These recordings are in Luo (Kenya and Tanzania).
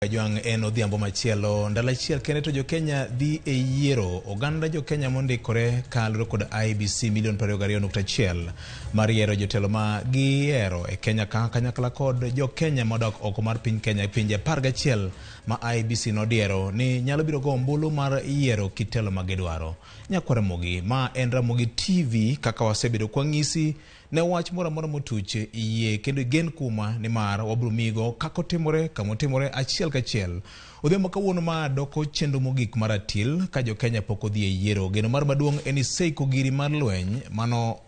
Kajwang' en odhiambo machielo ndalo achiel kende to jokenya dhi e yiero. Oganda jokenya mondikore kaluwore kod IEBC milion 22.1 mar yiero jotelo ma giyiero e Kenya ka kanyakla kod jokenya modak oko mar piny Kenya e pinje 11 ma IEBC nodiero ni nyalo biro go ombulu mar yiero kit telo ma gidwaro. Nyakwar Ramogi, ma en Ramogi TV kaka wasebedo kwang'isi Ne wach moro amora motuch, yie kendo igen kuomwa nimar wabiro miyigo kaka otimore, kama otimore, achiel kachiel. Odhiambo kawuono ma doko chenro mogik mar atil ka jo-Kenya pok odhi e yiero. Geno mar maduong' en iseiko giri mar lweny, mano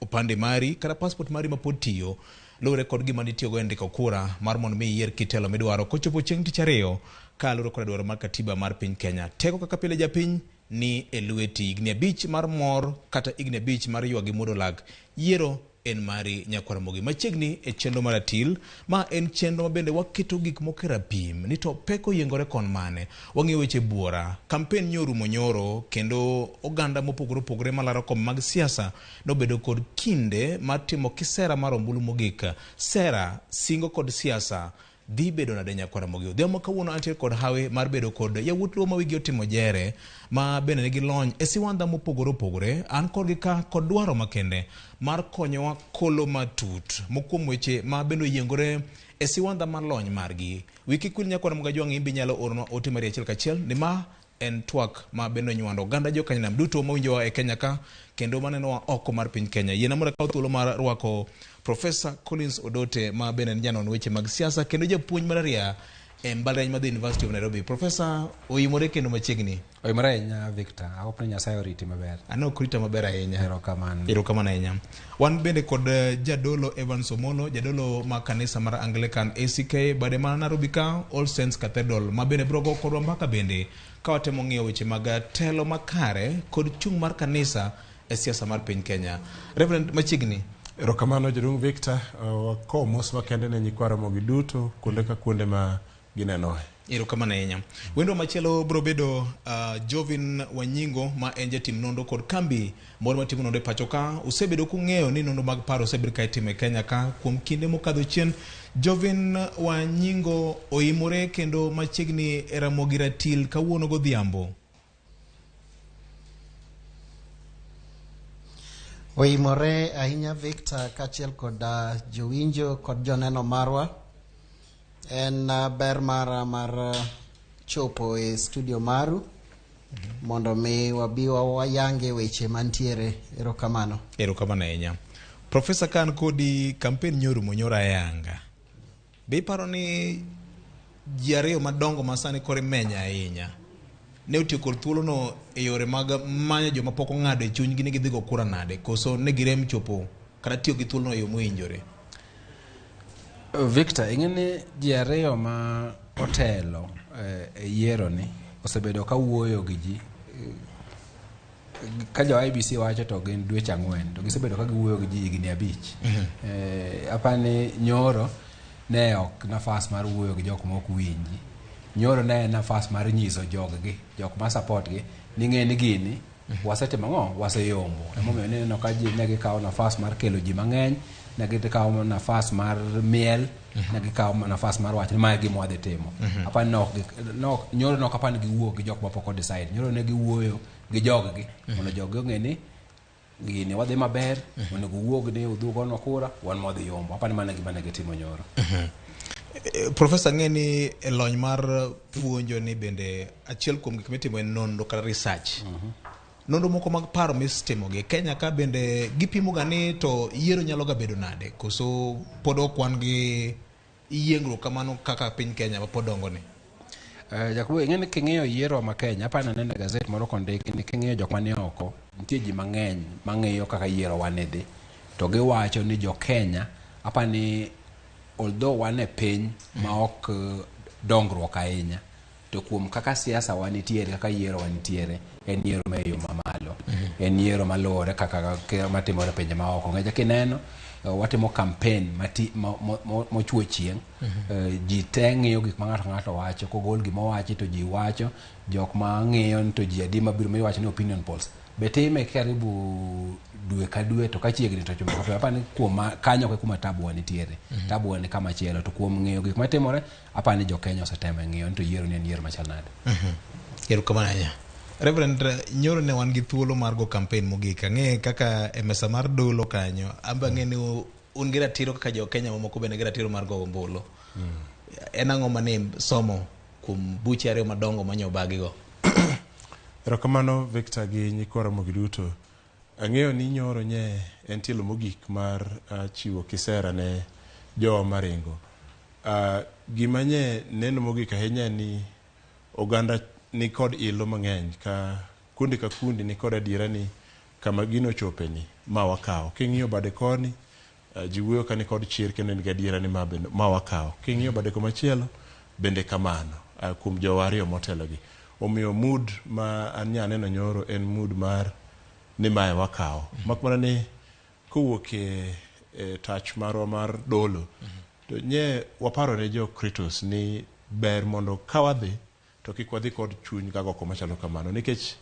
opande mari kata passport mari mapod tiyo luwore kod gima nitiyogo e ndiko kura mar mondo mi iyier kit telo midwaro kochopo chieng' tich ariyo kaluwore kod dwaro mar katiba mar piny Kenya. Teko kaka pile japiny ni e lweti. Higni abich mar mor kata higni abich mar ywak gi muodo lak, yiero en mari nyakwar Ramogi. Machiegni e chenro mar atil, ma en chenro ma bende waketo gik moko e rapim ni to pek oyiengore kon mane. Wang'iyo weche buora, kampen nyorumo nyoro kendo oganda mopogore opogore malaro kom mag siasa nobedo kod kinde mar timo kisera mar ombulu mogik. Sera, singo kod siasa Dhi bedo nade nyakwar Ramogi Odhiambo kawuono antiere kod hawi mar bedo kod yawuot Luo ma wigi otimo jere ma bende nigi lony e siwandha mopogore opogore. An kodgi ka kod dwaro makende mar konyowa kolo matut mokuom weche ma bende oyiengore e siwandha mar lony margi. Wi kik wil nyakwar Ramogi Ajwang' imbe inyalo oronwa ote mari achiel kachiel ni ma En twak ma bende onywando oganda jo Kenya nam duto mawinjowa e Kenya ka kendo manenowa oko mar piny Kenya. Yiena mondo akaw thuolo mar rwako Professor Collins Odote ma bende en janon weche mag siasa kendo japuonj marariya e mbalariany mar The University of Nairobi. Professor, oimore kendo machiegni. Oimore ahinya Victor. Ahope ni Nyasaye oriti maber. An ok orita maber ahinya. Erokamano. Erokamano ahinya. Wan bende kod jadolo Evans Omolo, jadolo ma kanisa mar Anglican ACK bade ma Nairobi ka, All Saints Cathedral, ma bende biro go kodwa mbaka bende ka watemo ng'iyo weche mag telo makare kod chung' mar kanisa e siasa mar piny Kenya. Reverend, machiegni. Erokamano jaduong' Victor, wakowo mos makende ne nyikwa Ramogi duto kuonde ka kuonde ma ginenoe. Erokamano ahinya. Wendo machielo biro bedo Jovin Wanyingo ma en jatim nonro kod kambi moro matimo nonro e pacho ka. Usebedo kung'eyo ni nonro mag paro osebedo ka itimo e Kenya ka kuom kinde mokadho chien. Jovin Wanyingo oimore kendo machiegni e Ramogi Ratil kawuono godhiambo. Oimore ahinya Victor kaachiel kod jowinjo kod joneno marwa. En ber mara mar chopo e studio maru mondo mi wabi wayange weche mantiere. Erokamano. Erokamano ahinya. Profesa kan kodi kampen nyorumo nyoro ayanga. Be iparo ni ji ariyo madongo ma sani koro imenyo ahinya ne otiyo kod thuolono e yore mag manyo joma pok ong'ado e chunygi ni gidhi go kura nade koso ne girem chopo kata tiyo gi thuolono e yo mowinjore? Victor, ing'e ni ji ariyo ma otelo e yiero ni osebedo ka wuoyo gi ji ka jo IEBC wacho to gin dweche ang'wen to gisebedo ka giwuoyo gi ji higni abich. Aparo ni nyoro ne ok nafas mar wuoyo gi jok ma ok winji. Nyoro ne en nafas mar nyiso jog gi, jok ma support gi ni ng'e ni gini wasetimo ang'o? Waseyombo. Emomiyo ineno ka ji ne gikawo nafas mar kelo ji mang'eny, ne gikawo nafas mar miel, ne gikawo nafas mar wacho ni mae e gima wadhi timo. Apani ne ok gi- ne ok- nyoro ne ok apani giwuo gi jok mapok o decide. Nyoro ne giwuoyo gi jog-gi mondo jog-gi ong'e ni gini wadhi maber, onego uwuog ni udhi ugonwa kura, wan ma wadhi yombo. Apani mano e gima ne gitimo nyoro. Profesa ng'e ni e lony mar puonjo ni bende achiel kuom gik mitimo en nonro kata research. Nonro moko mag paro misitimo gi Kenya ka bende gipimo ga ni to yiero nyalo ga bedo nade koso pod ok wan gi yiengruok kamano kaka piny Kenya ma pod dongo ni. Jakuo, ing'e ni king'iyo yiero ma Kenya, apani aneno e gazet moro kondiki ni king'iyo jok manie oko, nitie ji mang'eny mang'iyo kaka yiero wa ne dhi. To giwacho ni jo Kenya, apani although wan e piny ma ok dongruok ahinya, to kuom kaka siasa wa nitiere, kaka yiero wa nitiere, en yiero ma e yo mamalo. En yiero maluwore kaka matimore e pinje maoko. Nikech kineno, watimo campaign mati, mochuo chieng'. Ji te ng'iyo gik ma ng'ato ka ng'ato wacho. Kogol gima owachi to ji wacho. Jok ma ng'iyo ni to ji adi mabiro miwacho ni opinion polls. Be time karibu dwe ka dwe to kachiegni to juma ka apani kuom kanyo ok e kuma tabu nitiere. Tabu ni kama chielo to kuom ng'iyo gik matimore apani jo Kenya osetemo ng'iyo ni to yiero ni en yiero machal nade. Erokamano ahinya. Reverend, nyoro ne wan gi thuolo mar go campaign mogik. Ang'e kaka e mesa mar dolo kanyo, an be ang'e ni un gi ratiro kaka jo Kenya mamoko bende gi ratiro mar go ombulu. En ang'o mane somo kuom buche ariyo madongo manyobagigo? Erokamano Victor gi nyikwa Ramogi duto. Ang'eyo ni nyoro nye en tielo mogik mar chiwo kisera ne jowa maringo. Gima nye neno mogik ahinya en ni oganda ni kod ilo mang'eny ka kundi ka kundi ni kod adiera ni kama gino ochope ni ma wakawo. King'iyo bade koni, ji wuoyo ka ni kod chir kendo en gi adiera ni ma bende ma wakawo. King'iyo bade komachielo bende kamano kuom jowa ariyo motelogi. Omiyo mood ma an nya neno nyoro en mood mar ni mae wakawo. Mak mana ni kowuok e tach marwa mar dolo, to nye waparo ne jo Kritos ni ber mondo ka wadhi to kik wadhi kod chuny kagoko machalo kamano, nikech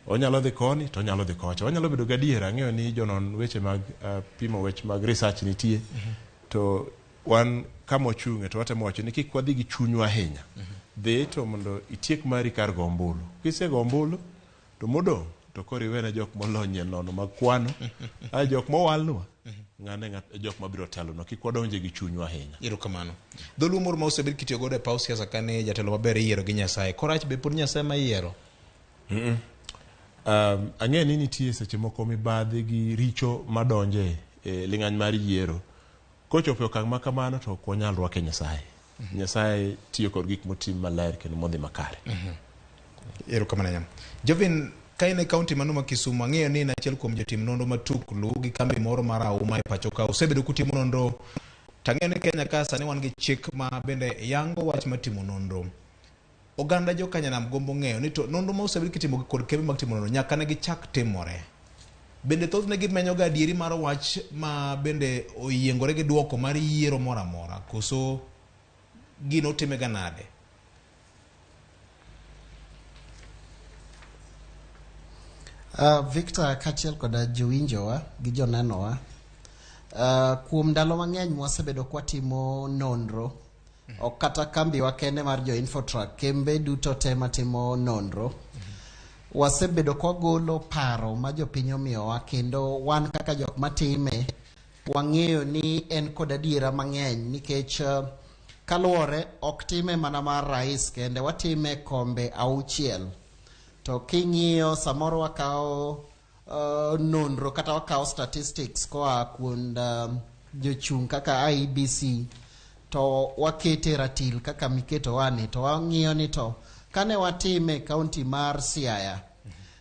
onyalo dhi koni to onyalo dhi kocha. Wanyalo bedo gadiera, ang'eyo ni jonon weche mag pimo weche mag research nitie, to wan kama wachung'e to watemo wacho ni kik wadhi gi chunywa ahinya. Dhi to mondo itiek mari kar go ombulu. Kisego ombulu to modong' to koro iwene jok molony e nono mag kwano, jok mowalnwa, ng'ane ng'at jok mabiro telonwa. Kik wadonje gi chunywa ahinya. Erokamano. Dholuo moro ma osebed kitiyo godo e paw siasa ka ni jatelo maber iyiero gi Nyasaye. Korach be pod Nyasaye ma iyiero? Ang'eyo ni nitie seche moko mibadhi gi richo madonje e ling'any mar yiero. Kochopo e okang' ma kamano to ok wanyal rwake Nyasaye. Nyasaye tiyo kod gik motim maler kendo modhi makare. Erokamano ahinya. Jovin, ka in e kaunti mano ma Kisumu, ang'eyo ni in achiel kuom jotim nonro matuklu gi kambi moro mar auma e pacho ka. Usebedo kutimo nonro. To ang'eyo ni Kenya ka sani wan gi chik ma bende yango wach mar timo nonro. Oganda jo Kanyanam gombo ng'eyo ni to nonro ma osebed kitimo kod kembe mag timo nonro nyaka ne gichak timore. Bende thothne gimenyo ga adieri mar wach ma bende oyiengore gi duoko mar yiero moro amora, koso gino otime ga nade? Victor kaachiel koda jowinjowa gi jonenowa, kuom ndalo mang'eny mwasebedo kwatimo nonro, ok kata kambiwa kende mar jo Infotrack, kembe duto te matimo nonro, wasebedo kwagolo paro ma jopiny omiyowa, kendo wan kaka jok matime wang'eyo ni en kod adiera mang'eny nikech kaluwore ok time mana mar rais kende, watime kombe 6. To king'iyo samoro wakawo nonro kata wakawo statistics koa kuond jochung' kaka IEBC to wakete ratil kaka miketo wani, to wang'iyo ni to kane watime kaunti mar Siaya,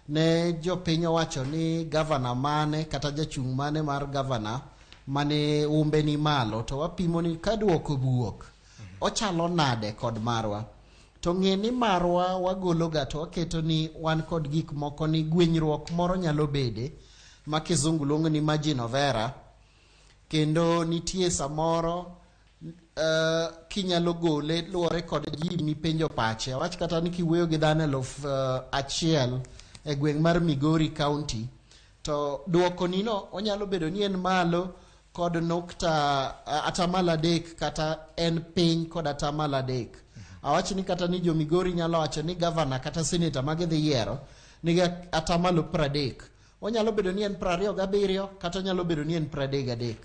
ne jopiny owacho ni gavana mane kata jachung' mane mar gavana mane umbe ni malo, to wapimo ni ka duoko buok ochalo nade kod marwa. To ng'e ni marwa wagologa to waketo ni wan kod gik moko ni gwenyruok moro nyalo bede ma kizungu luongo ni margin of error, kendo nitie samoro kinyalo gole luwore kod ji mipenjo pache. Awach kata ni kiwuoyo gi dhano 1000 e gweng' mar Migori County, to duoko nino onyalo bedo ni en malo kod nukta 3% kata en piny kod 3%. Awach ni kata ni jo Migori nyalo wacho ni gavana kata seneta ma gidhi yiero nigi 30%. Onyalo bedo ni en 27 kata onyalo bedo ni en 33.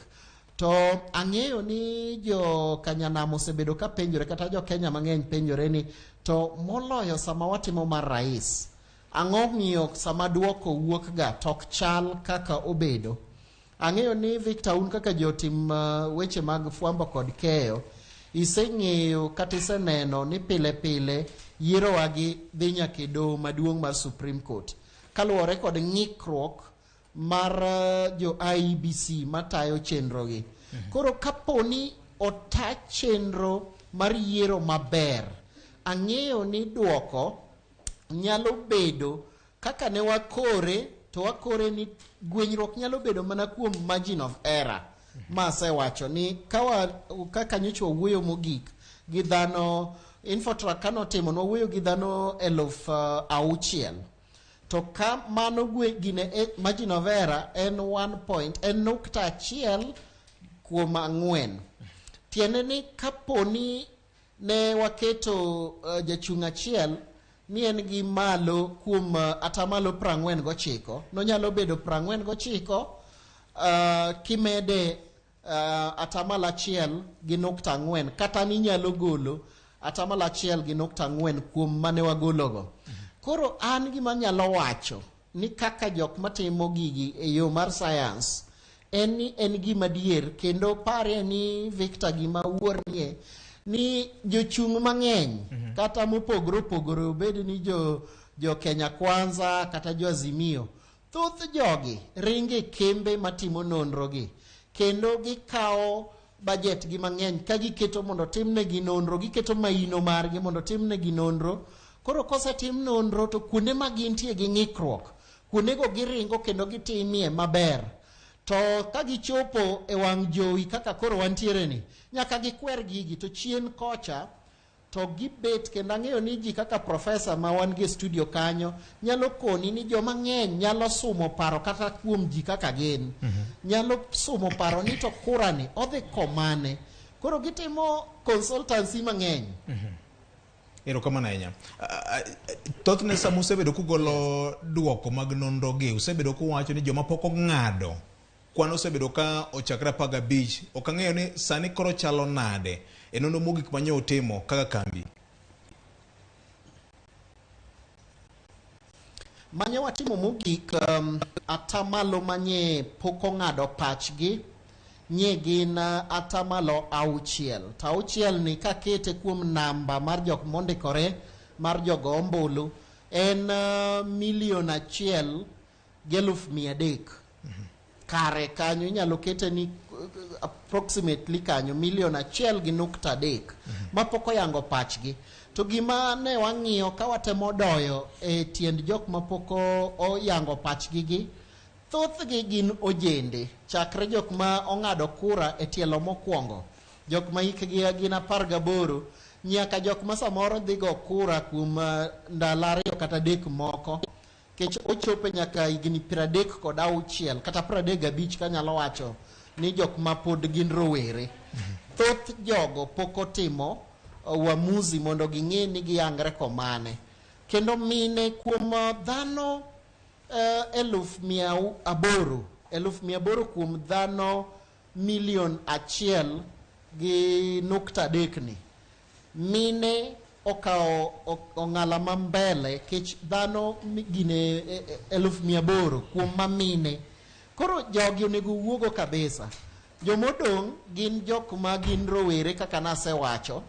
To ang'eyo ni jo Kanyanam osebedo ka penjore kata jo Kenya mang'eny penjore ni to moloyo sama watimo mar rais, ang'o miyo sama duoko wuok ga to ok chal kaka obedo? Ang'eyo ni Victor, un kaka jotim weche mag fwambo kod keyo, iseng'eyo kata iseneno ni pile pile yierowagi dhi nyaka e doho maduong' mar Supreme Court kaluwore kod ng'ikruok mar jo IEBC matayo chenrogi. Koro kapo ni ota chenro mar yiero maber, ang'eyo ni duoko nyalo bedo kaka ne wakore, to wakore ni gwenyruok nyalo bedo mana kuom margin of error. Ma asewacho ni kaka nyocha wawuoyo mogik gi dhano Infotrack kanotimo, nwawuoyo gi dhano 6,000. To ka mano gine margin of error en 1 point, en 0.1 kuom 4. Tiende ni kaponi ne waketo jachung' achiel ni en gi malo kuom 49%, nonyalo bedo 49 kimede 1.4, kata ninyalo golo 1.4 kuom mane wagologo. Koro an gima nyalo wacho ni kaka jok matimo gigi e yo mar science en ni en gima dier. Kendo parie ni Victor, gima wuornie ni jochung' mang'eny kata mopogore opogore, obed ni jo Kenya Kwanza kata jo Azimio, thoth jogi ringe kembe matimo nonro gi kendo gikawo budget gi mang'eny ka giketo mondo timnegi nonro, giketo maino margi mondo timnegi nonro. Koro kosetim nonro to kuonde ma gintie gi ng'ikruok, kuondego giringo kendo gitimie maber. To ka gichopo e wang' jowi kaka koro wantiere ni, nyaka gikwer gigi to chien kocha to gibet. Kendo ang'eyo ni ji kaka profesa ma wan gi e studio kanyo nyalo koni ni joma ng'eny nyalo sumo paro kata kuom ji kaka gin nyalo sumo paro ni to kura ni odhi komane. Koro gitimo consultancy mang'eny. Erokamano ahinya. Thothne sama usebedo kugolo duoko mag nonro gi, usebedo kuwacho ni joma pok ong'ado kwan osebedo ka ochakre 15. Ok ang'eyo ni sani koro chalo nade e nonro mogik ma nyo utimo kaka kambi. Manye watimo mogik, atamalo manye pok ong'ado pachgi nye gin 6%. To 6 ni kakete kuom namba mar jok mondikore mar jogo ombulu en 1,300,000. Kare kanyo inyalo kete ni approximately kanyo 1.3 million mapok oyango pachgi. To gima ne wang'iyo ka watemo doyo e tiend jok mapok oyango pachgi gi, thothgi gin ojende, chakre jok ma ong'ado kura e tielo mokwongo, jok ma hikgi gin 18, nyaka jok ma samoro dhi go kura kuom ndalo 2 kata 3 moko kech ochopo nyaka higni 36 kata 35, kanyalo wacho ni jok ma pod gin rowere. Thoth jogo pok otimo uamuzi mondo ging'e ni giyangre komane. Kendo mine kuom dhano 800,000, 800,000 kuom dhano 1.3 million ni, mine okawo ong'ala ma mbele kech dhano gine 800,000 kuom ma mine. Koro jogi onego wuogo kabisa. Jomodong' gin jok ma gin rowere kaka nasewacho,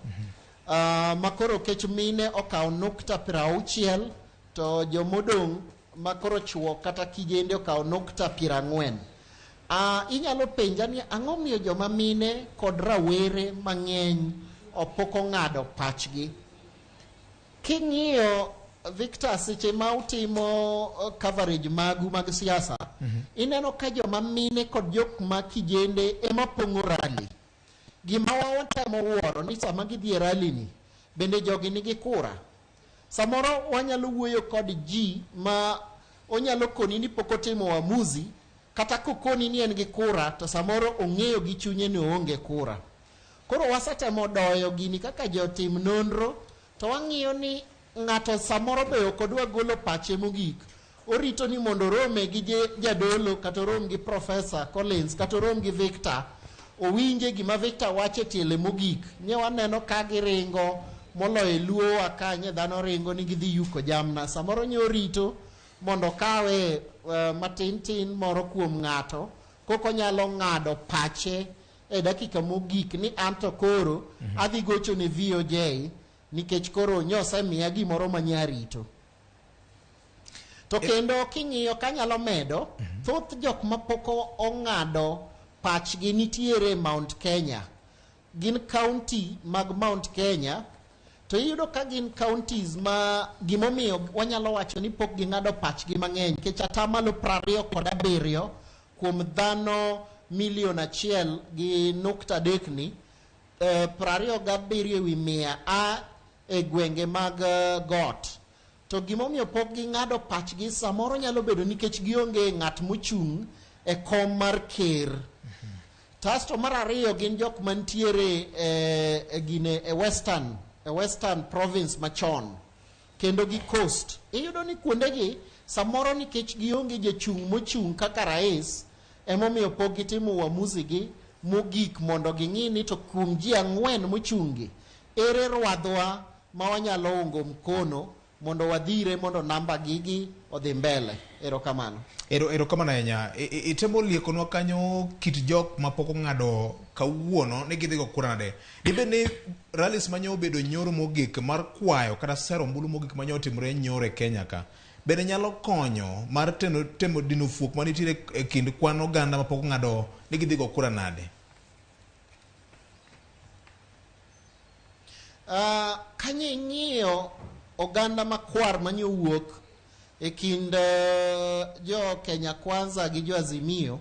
makoro kech mine okawo 60%, to jomodong' makoro chuo kata kijende okawo 40%. Inyalo penja ni ang'o miyo joma mine kod rawere mang'eny pok ong'ado pachgi. King'iyo Victor, seche ma utimo coverage magu mag siasa, ineno ka joma mine kod jok ma kijende ema pong'o rally. Gima watemo wuoro ni sama gidhi e rally ni, bende jogi nigi kura? Samoro wanyalo wuoyo kod ji ma onyalo koni ni pok otimo uamuzi, kata kokoni ni en gi kura to samoro ong'eyo gi chunye ni oonge kura. Koro wasetemo doyo gini kaka jotim nonro to wang'iyo ni ng'ato samoro be ok odwa golo pache mogik, orito ni mondo orome gi jadolo kata orom gi Profesa Collins kata orom gi Victor, owinje gima Victor wacho e tiele mogik. Nye waneno ka giringo moloyo e luowa ka nye dhano ringo ni gidhi yuko jamna. Samoro nye orito mondo okawe matin tin moro kuom ng'ato koko nyalo ng'ado pache e dakika mogik ni anto koro adhi gocho ne VOJ nikech koro nyosemiya gimoro ma nyarito. To kendo king'iyo kanyalo medo, thoth jok mapok ong'ado pachgi nitiere Mount Kenya, gin county mag Mount Kenya. To iyudo ka gin counties ma gimomiyo wanyalo wacho ni pok ging'ado pachgi mang'eny nikech 27% kuom dhano 1.3 million ni, 27% a e gwenge mag got. To gimomiyo pok ging'ado pachgi samoro nyalo bedo nikech gionge ng'at mochung' e kom mar ker. Tasto mar ariyo gin jok mantiere e gine e Western Province machon kendo gi Coast. Iyudo ni kuondegi samoro nikech gionge jachung' mochung' kaka rais, emomiyo pok gitimo uamuzi gi mogik mondo ging'i ni to kuom ji ang'wen mochung'gi, ere rwadhwa ma wanyalo ungo mkono mondo wadhire mondo namba gigi odhi mbele. Erokamano. Erokamano ahinya. Itemo liekonwa kanyo kit jok mapok ong'ado kawuono ni gidhi go kura nade. Dibed ni rallies manyo obedo nyoro mogik mar kwayo kata sero ombulu mogik manyo otimore nyoro e Kenya ka, bende nyalo konyo mar temo dino fuok manitiere e kind kwan oganda mapok ong'ado ni gidhi go kura nade? Kanyo ing'iyo oganda makwar manyowuok e kind jo Kenya Kwanza gi jo Azimio,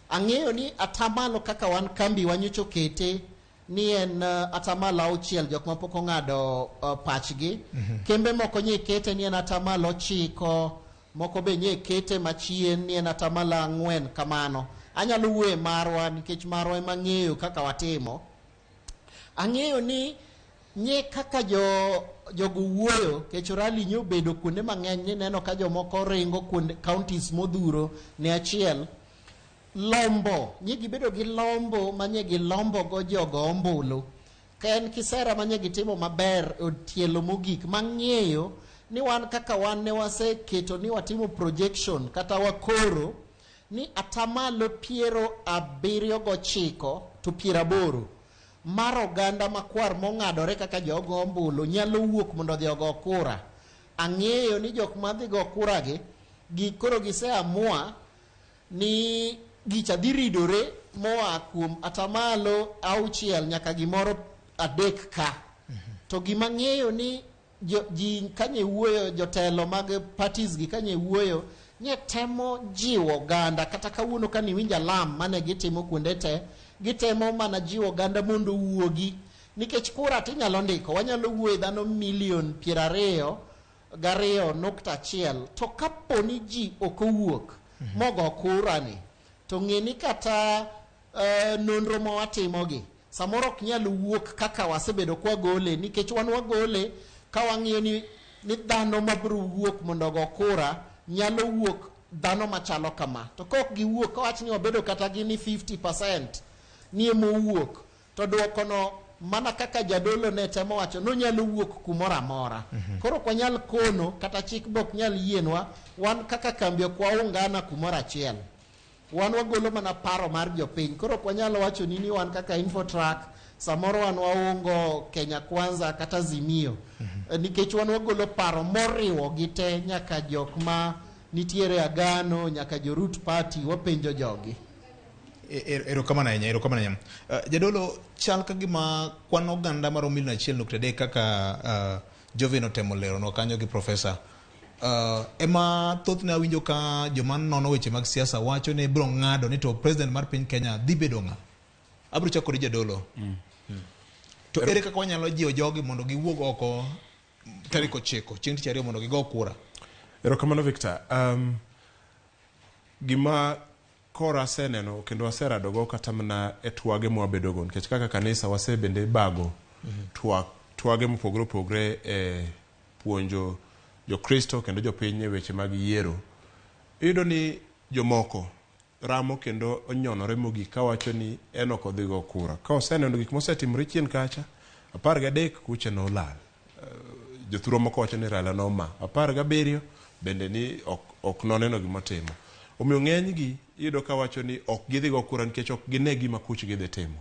ang'eyo ni atamalo kaka wan kambi wanyocha okete ni en 6% jok mapok ong'ado pachgi. Kembe moko nye kete ni en 9%, moko be nye kete machien ni en 4% kamano. Anyalo wuoyo e marwa nikech marwa ema ng'eyo kaka watimo. Ang'eyo ni nye kaka jogo wuoyo kech rally nyo obedo kuonde mang'eny ni neno ka jomoko ringo kuonde counties modhuro ne achiel lombo nye gibedo gi lombo manye gilombo go jogo ombulu ka en kisera manye gitimo maber e tielo mogik mang'eyo ni wan kaka wan ne waseketo ni watimo projection kata wakoro ni 79% to 80% mar oganda makwar mong'adore kaka jogo ombulu nyalo wuok mondo odhi ogo kura. Ang'eyo ni jok madhi go kura gi koro giseamua ni gicha dhi ridore moa kuom 6% nyaka gimoro 3 ka. To gima ng'eyo ni ji kanye wuoyo, jotelo mag parties gi kanye wuoyo nye temo jiwo oganda. Kata kawuono kane iwinjo alam mane gitimo kuonde te, gitemo mana jiwo oganda mondo owuogi nikech kura tinyalo ndiko, wanyalo wuoyo dhano milion 22.1, to kapo ni ji ok owuok mogo kura ni, to ng'e ni kata nonro ma watimogi samoro ok nyal wuok kaka wasebedo kwagole, nikech wan wagole ka wang'iyo ni dhano mabiro wuok mondo ogo kura nyalo wuok dhano machalo kama, to kok giwuok, kawach ni wabedo kata gi ni 50% ni emowuok, to duokono mana kaka jadolo ne temo wacho nonyalo wuok kumoro amora. Koro ok wanyal kono kata chik be ok nyal yienwa. Wan kaka kambi ok waungana kumoro achiel, wan wagolo mana paro mar jopiny. Koro ok wanyal wacho ni wan kaka Infotrack samoro wan waungo Kenya Kwanza kata Azimio, nikech wan wagolo paro moriwo gi te, nyaka jok ma nitiere Agano nyaka jo Root Party, wapenjo jogi. Erokamano ahinya, erokamano ahinya. Jadolo, chal ka gima kwan oganda maromo milion 1.3 kaka Jovin otemo leronwa kanyo gi profesa, ema thothne awinjo ka joma nono weche mag siasa wacho ni biro ng'ado ni to president mar piny Kenya dhi bedo ng'a. Abiro chako kodi, jadolo. To ere kaka wanyalo jiwo jogi mondo giwuog oko tarik 9 chieng' tich ariyo mondo gigo kura? Erokamano, Victor. Gima kora aseneno kendo aseradogo kata mana e twage mwabedogo, nikech kaka kanisa wasebende bago twak twage mopogore opogore e puonjo jokristo kendo jopiny e weche mag yiero, iyudo ni jomoko ramo kendo onyonore mogik kawacho ni en ok odhi go kura ka oseneno gik mosetimore chien kacha 13 kucha nolal. Jothurwa moko wacho ni Raila noma 17 bende ni ok noneno gimotimo. Omiyo ng'enygi iyudo ka wacho ni ok gidhi go kura nikech ok gine gima kuch gidhi timo.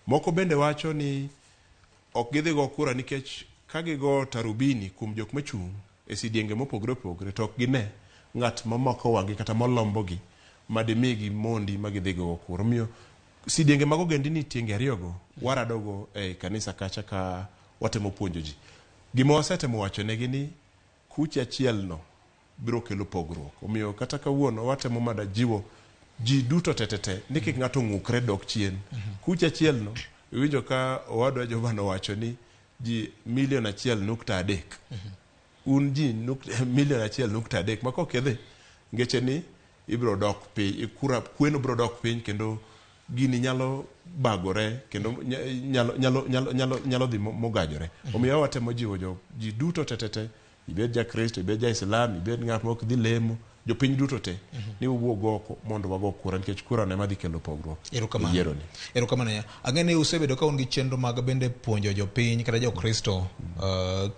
Moko bende wacho ni ok gidhi go kura nikech ka gigo tarubini kuom jok machung' e sidienge mopogore opogore to ok gine ng'at mamako wang'gi kata molombogi madimigi mondi ma gidhi go kura. Omiyo sidienge mag ogendini tienge ariyogo waradogo e kanisa kacha ka watemo puonjo ji. Gima wasetemo wacho negi ni kuche achiel no biro kelo pogruok. Omiyo kata kawuono watemo mana jiwo ji duto tetete ni kik ng'ato ng'ukre dok chien. Kuche achiel no iwinjo ka owadwa Jovan owacho ni ji milion 1.3. Un ji 1.3 million ma kokidhi ngeche ni ibiro dok piny, kura kweno biro dok piny, kendo gini nyalo bagore kendo nyalo dhi mogajore. Omiyo watemo jiwo jo ji duto te te te, ibed ja Kristo, ibed ja Islam, ibed ng'at ma ok dhi lemo, jopiny duto te, ni wawuog oko mondo wago kura, nikech kura no ema dhi kelo pogruok e Erokamano. yiero ni. Erokamano ahinya. Ang'e ni usebedo ka un gi chenro mag bende puonjo jopiny kata jokristo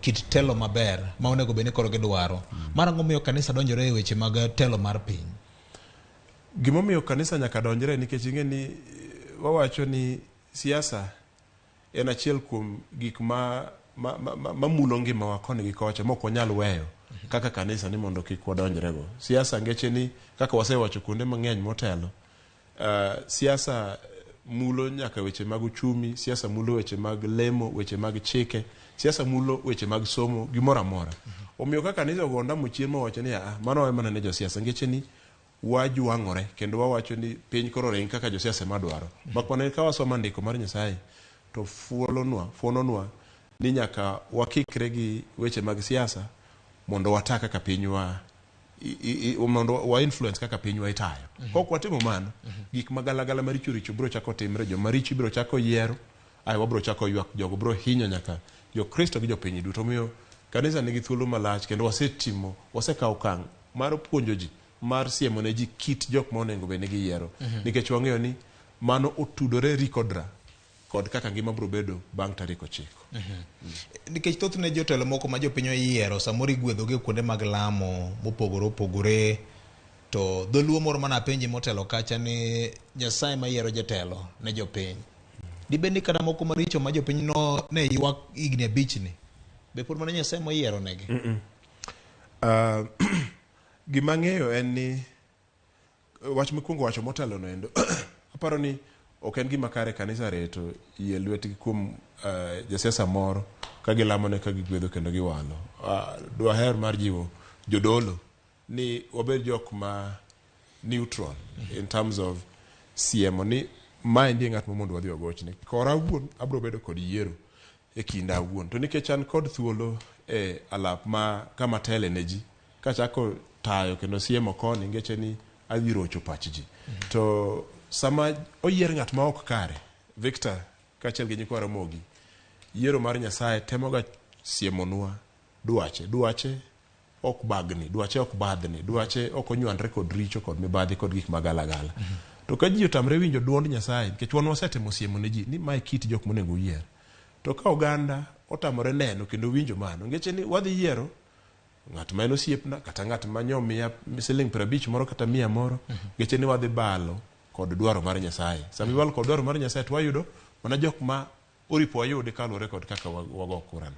kit telo maber ma onego bed ni koro gidwaro. Mar ang'o miyo kanisa donjore e weche mag telo mar piny? Gimomiyo kanisa nyaka donjre, nikech ing'e ni wawacho ni siasa en achiel kuom gik ma mulo ngimawa koni gi kocha mok wanyal weyo kaka kanisa ni mondo kik wadonjrego. Siasa, ngeche ni kaka wasewacho kuonde mang'eny motelo, siasa mulo nyaka weche mag uchumi, siasa mulo weche mag lemo, weche mag chike, siasa mulo weche mag somo, gimoro amora. Omiyo ka kanisa ogo ondamo chien mowacho ni aa, mano wawe mana ne josiasa, ngeche ni wajwang'ore kendo wawacho ni piny koro ring kaka josiasa ema dwaro. Mak mana ka wasomo andiko mar Nyasaye to fuolonwa, fuononwa ni nyaka wakikre gi weche mag siasa mondo wata kaka pinywa mondo wa influence kaka pinywa itayo. Kok watimo mano, gik magalagala maricho richo biro chako timre, joma richo biro chako yiero, ae wabiro chako ywak, jogo biro hinyo nyaka jokristo gi jopiny duto. Omiyo kanisa nigi thuolo malach kendo wasetimo, wasekawo okang' mar puonjo ji, mar siemo ne ji kit jok ma onego bed ni giyiero, nikech wang'eyo ni mano otudore rikodra kod kaka ngima biro bedo bang' tarik 9. Nikech thothne jotelo moko ma jopiny oyiero samoro igwedhogi e kuonde mag lamo mopogore opogore, to dholuo moro mana apenji motelo kacha ni Nyasaye mayiero jatelo ne jopiny, dibed ni kata moko maricho ma jopiny no ne ywak higni 5 ni be pod mana Nyasaye moyiero negi? Gima ang'eyo en ni wach mokwongo wacho motelo no endo, aparo ni ok en gima kare kanisa reto yie lwetgi kuom jasiasa moro ka gilamone, ka gigwedho kendo giwalo. Dwaher mar jiwo jodolo ni wabed jok ma neutral in terms of siemo ni maendi e ng'at ma mondo wadhi wagochne. Kora awuon abiro bedo kod yiero e kinda awuon, to nikech an kod thuolo e alap ma kama tele ne ji kachako tayo kendo siemo koni, ngeche ni adhi rocho pach ji. To sama oyier ng'at ma ok kare, Victor kaachiel gi nyikwa Ramogi, yiero mar Nyasaye temoga siemonwa dwache. Dwache ok bagni, dwache ok badhni, dwache ok onywandre kod richo kod mibadhi kod gik magalagala. To ka ji otamre winjo duond Nyasaye, nikech wan wasetemo siemo ne ji ni mae kit jok monego uyier, to ka oganda otamore neno kendo winjo mano, ngeche ni wadhi yiero ng'at ma en osiepna kata ng'at ma nyomiya siling 50 moro kata 100 moro, ngeche ni wadhi balo kod dwaro mar Nyasaye. Sama ibalo kod dwaro mar Nyasaye, to wayudo mana jok ma oripo wayudi kaluwore kod kaka wago kurano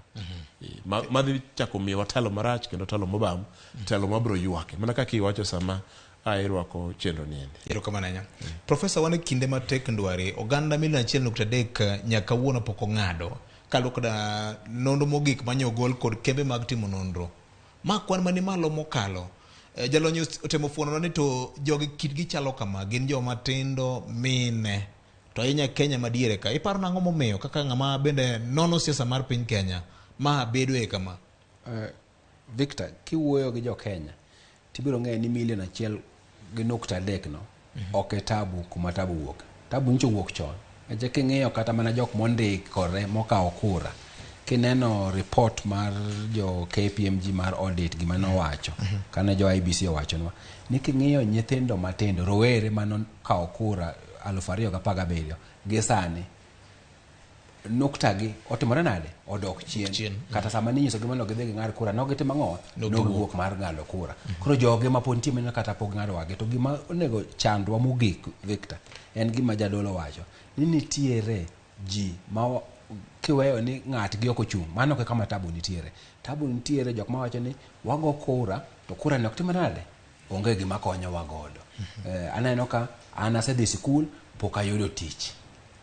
madhi chako miyowa telo marach kendo telo mobam, telo mabiro ywake mana kaka iwacho sama a irwako chenro ni endi. Erokamano ahinya. Profesa, wan e kinde matek ndwari. Oganda 1.3 million nyaka kawuono pok ong'ado. Kaluwore koda nonro mogik manye ogol kod kembe mag timo nonro. Ma kwan mani malo mokalo. Jalony otemo fuononwa ni to jogi kitgi chalo kama, gin joma tindo, mine. To ahinya Kenya madiere ka. Iparo nang'o momiyo kaka ng'ama bende nono siasa mar piny Kenya ma bedoe kama? Victor, kiwuoyo gi jo Kenya, tibiro ng'eyo ni 1.3 million no ok e tabu kuma tabu wuok. Tabu nyicho wuok chon. Nikech king'iyo kata mana jok mondikore mokawo kura, kineno report mar jo KPMG mar audit, gima nowacho kane jo IEBC owachonwa ni king'iyo nyithindo matindo, rowere manokawo kura 2017 gi sani, nukta gi otimore nade? Odok chien. Chien. Kata sama ninyisogi mondo gidhi ging'ad kura, nogitimo ang'o? Nogiwuok. Nogiwuok mar ng'ado kura. Koro joge ma pod nitie mineno kata pok ng'ado wagi. To gima onego chandwa mogik, Victor, en gima jadolo wacho ni nitiere ji ma kiweyo ni ng'atgi ok ochung', mano ok e kama tabu nitiere. Tabu nitiere jok mawacho ni wago kura to kura ni ok timre nade, onge gima konyowa godo. Aneno ka an asedhi sikul, pok ayudo tich.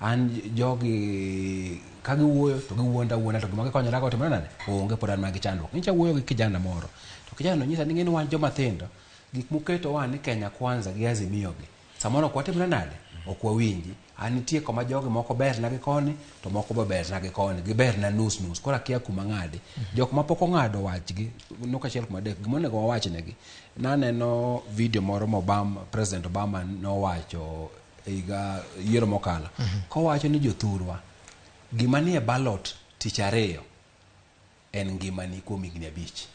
An jogi ka giwuoyo to giwuonda awuonda, to gima gikonyora go timore nade? Onge. Pod an mana gi chandruok. Nyicha wuoyo gi kijana moro, to kijana no nyisa ni ng'eni wan joma tindo, gik muketowa ni Kenya Kwanza gi Azimio gi Samoro ok watimre nade? Ok wawinji. An nitie koma jogi moko berna gi koni to moko be berna gi koni. Giberna nus nus. Koro akia kuma ng'adi. Jok ma pok ong'ado wachgi, nok achiel kuom adek, gima onego wawachnegi. Naneno video moro ma Obama, President Obama nowacho e higa yiero mokalo. Kowacho ni jothurwa, gima nie ballot tich ariyo en ngimani kuom higni abich.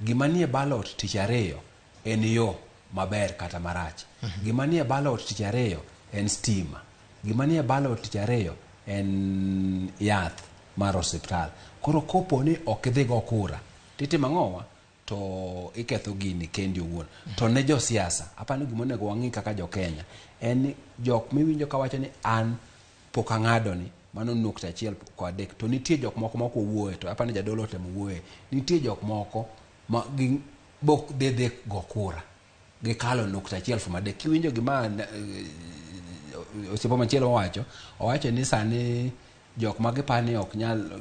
Gima nie ballot tich ariyo en yo maber kata marach. Gima nie ballot tich ariyo en stima. Gima nie ballot tich ariyo en yath mar osiptal. Koro kopo ni ok idhi go kura, titimo ang'owa? To iketho gini kendi owuon. To ne josiasa, apani gima onego wang'i kaka jo Kenya en ni jok miwinjo kawacho ni an pok ang'ado ni mano nukta achiel kod adek to nitie jok moko ma ok owuoye to apani jadolo otemo wuoye nitie jok moko ma gi bok dhi dhi go kura gikalo nukta achiel fum adek kiwinjo gima osiepa machielo owacho owacho ni sani jok ma giparo ni ok nyal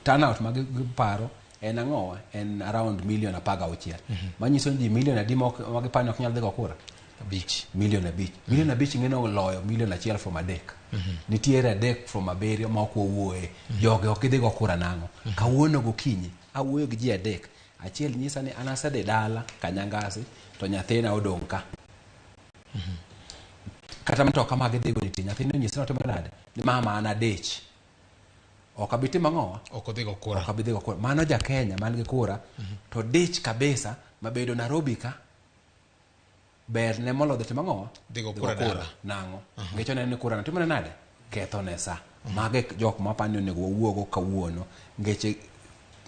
turnout ma giparo en ang'owa en around milion 16 manyiso ni ji milion adi ma giparo ni ok nyal dhi go kura Abich. Milion 5. Milion 5 ing'e loyo milion achiel from adek. Nitiere 3 from 7 ma ok wawuoye. Jogi ok gidhi go kura nang'o. Kawuono gokinyi awuoyo gi ji 3. Achiel nyisa ni an asedhi dala Kanyangasi to nyathina odong' ka. Kata mtoka ma gidhigo nitie nyathina onyisa ni otimo nade ni mama an adich. Ok abi timo ang'owa? Ok odhi go kura. Ok abi dhi go kura. Mano ja Kenya man gi kura to dich kabisa mabedo Nairobi ka ber ne molo dhi timo ang'owa? Dhi go kura dala. Nang'o? Nikech oneno ni kura no timone nade? Ketho ne sa. Mago e jok ma apani onego wawuogo kawuono. Nikech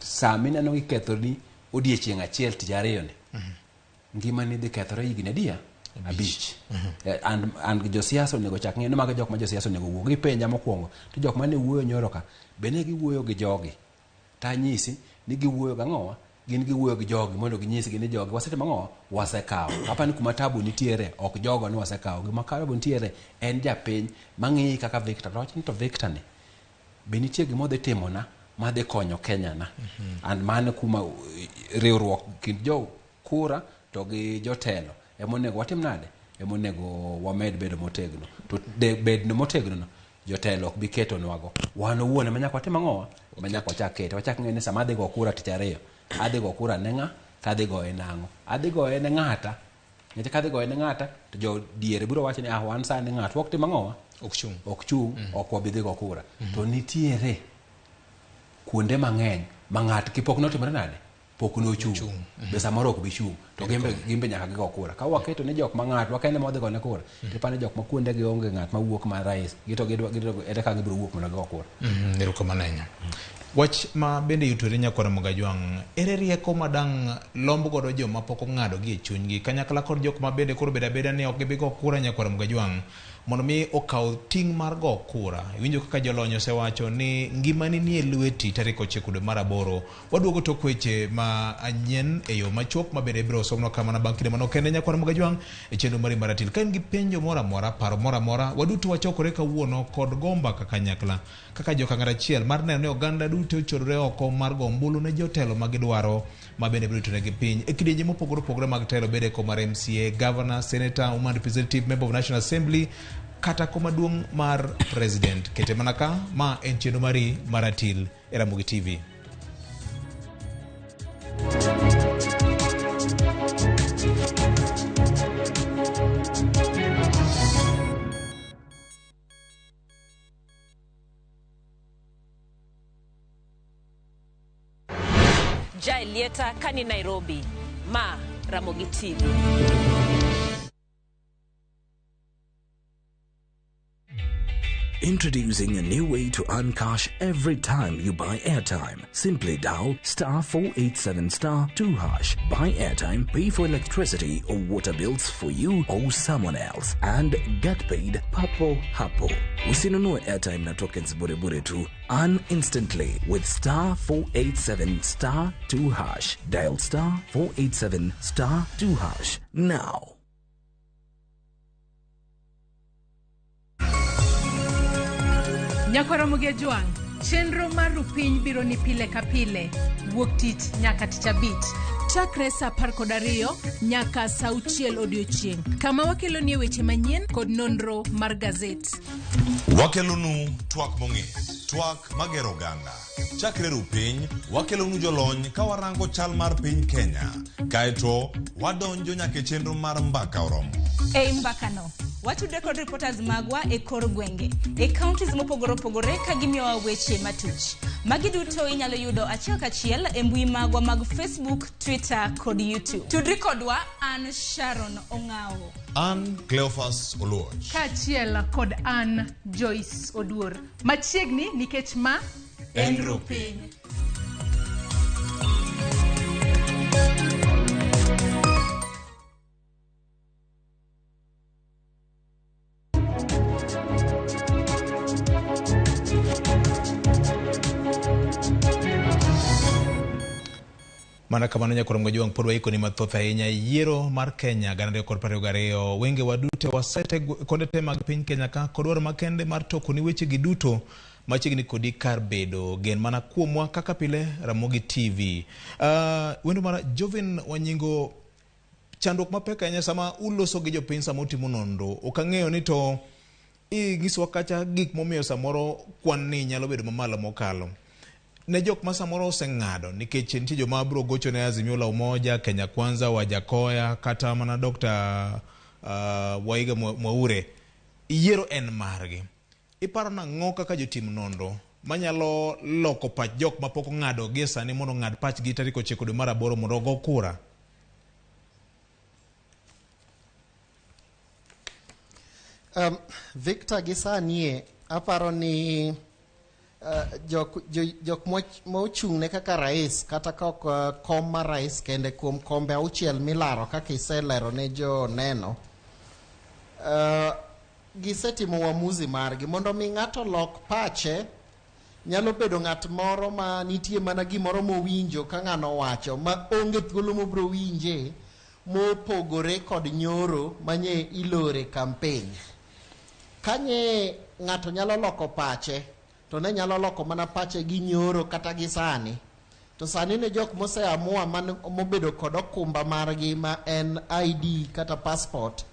sa mineno gikethoni odiechieng' achiel tich ariyo ni, ngimani dhi kethore higni adi? Abich. And josiasa onego chak ng'eyo ni mago jok ma josiasa onego wuo. Gipenja mokwongo to jok mane wuoyo nyoro ka, be ne giwuoyo gi jogi? Tanyisi ni giwuoyo gang'owa? Gin giwuoyo gi jogi mondo ginyisgi ni jogi wasetimo ang'o? Wasekawo. Apani kuma tabu nitiere ok jogo ni wasekawo. Gima tabu nitiere en japiny mang'iyi kaka Victor. To wacho ni to Victor ni be nitie gima odhi timona madhi konyo Kenya na. And mano kuma riwruok kind jo kura to gi jotelo emonego watim nade? Emonego wamed bedo motegno. To bed motegno no jotelo ok bi ketonwago. Wan owuon ema nyaka watim ang'owa? Ema nyaka wachak kete. Wachak ng'eyo ni sama adhi go kura tich ariyo, adhi go kura ne ng'a? To adhi goye nang'o? Adhi goye ne ng'ata. Nikech ka adhi goye ne ng'ata, to jo diere biro wacho ni ah wan sani ng'atwa ok tim ang'owa? Ok chung'. Ok chung', ok wabi dhi go kura. To nitiere kuonde mang'eny ma ng'at ki pok notimore nade? Pok nochung'. Be samoro ok bi chung'. To gimbe nyaka gigo kura. Ka waketo ni jok ma ng'atwa kende ma wadhi gone kura, tipani jok ma kuonde gi onge ng'at ma wuok mar rais, gito gidwa ere kaka gibiro wuok mondo gigo kura. Erokamano ahinya. Wach ma bende yutore nyakwar Mogajwang', ere rieko ma dang' lomb godo joma pok ong'ado gi e chunygi kanyakla kod jok ma bende koro bedo abeda ni ok gibi go kura nyakwar Mogajwang' mondo mi okaw ting' mar go kura. Iwinjo kaka jolony osewacho ni ngimani nie lweti tarik 9 dwe mar 8. Waduogo tok weche ma anyien e yo machuok ma bende ibiro somnwa kamano bang' kinde manok kende nyakwar Mogajwang' e chenro mari mar ratil. Ka in gi penjo moro amora, paro moro amora, waduto wachokore kawuono kod go mbaka kanyakla kaka jokang'at achiel mar neno ni oganda duto ochodore oko mar go ombulu ne jotelo ma gidwaro ma bende biro ritonegi piny e kidienje mopogore opogore mag telo, bede kom mar MCA, Governor, Senator, Woman Representative, Member of National Assembly kata kom maduong' mar President. Kete mana ka, ma en chenro mari mar ratil e Ramogi TV. Jaelieta kani Nairobi, ma Ramogi TV. Introducing a new way to earn cash every time you buy airtime. Simply dial *487 *2#. Buy airtime, pay for electricity or water bills for you or someone else, and get paid papo hapo. Usinunue airtime na tokens bure bure tu. Earn instantly with *487 *2#. Dial *487 *2# now. Nyakwara Mogajwang', Chenro mar Rupiny biro ni pile ka pile, wuok tich nyaka tich abich. Chakre saa 12 nyaka saa 6 odiochieng', kama wakelonie weche manyien kod nonro mar gazet. Wakelonu twak mong'ith, twak magero oganda. Chakre Rupiny, wakelonu jolony ka warango chal mar piny Kenya. Kaeto, wadonjo nyaka e chenro mar Mbaka Oromo. Ei mbakano, watudre kod reporters magwa e kor gwenge, e counties mopogore opogore ka gimiyowa weche matuch. Magi duto inyalo yudo achiel kachiel e mbui magwa mag Facebook, Twitter kod YouTube. Tudri kodwa, an Sharon Ong'awo. An Cleophas Oluoch. Kaachiel kod an Joyce Oduor. Machiegni nikech ma en Rupiny. Mana kamano nyakwar Mgajwang' pod waikoni mathoth ahinya yiero mar Kenya 2022 wenge waduto wasete konde te mag piny Kenya ka kod dwaro makende mar toko ni weche gi duto machiegni kodi kar bedo gen mana kuomwa kaka pile Ramogi TV. Wendo mara Jovin Wanyingo, chandruok mapek ahinya sama uloso gi jopiny sama utimo nonro, ok ang'eyo ni to inyisowa kacha gik momiyo samoro kwan ni nyalo bedo mamalo mokalo. Ne jok ma samoro oseng'ado nikech nitie joma biro gocho ne Azimio la Umoja, Kenya Kwanza, Wajakoya kata mana Dr. Waiga Mwaure, yiero en margi. Iparo nang'o kaka jotim nonro manyalo loko pach jok mapok ong'ado gie sani mondo ong'ad pachgi tarik 9 dwe mar 8 mondo ogo kura? Victor, gi sani aparo ni jok mochung'ne kaka rais kata ka ok kom mar rais kende kuom kombe 6 milaro kaka iselero ne joneno, gisetimo uamuzi margi mondo mi ng'ato lok pache. Nyalo bedo ng'at moro ma nitie mana gimoro mowinjo ka ng'ano wacho ma onge thuolo mobro winje mopogore kod nyoro manye ilore campaign. Kanye ng'ato nyalo loko pache to ne nyalo loko mana pache gi nyoro kata gi sani. To sani ne jok moseamua man mobedo kod okumba margi ma en ID kata passport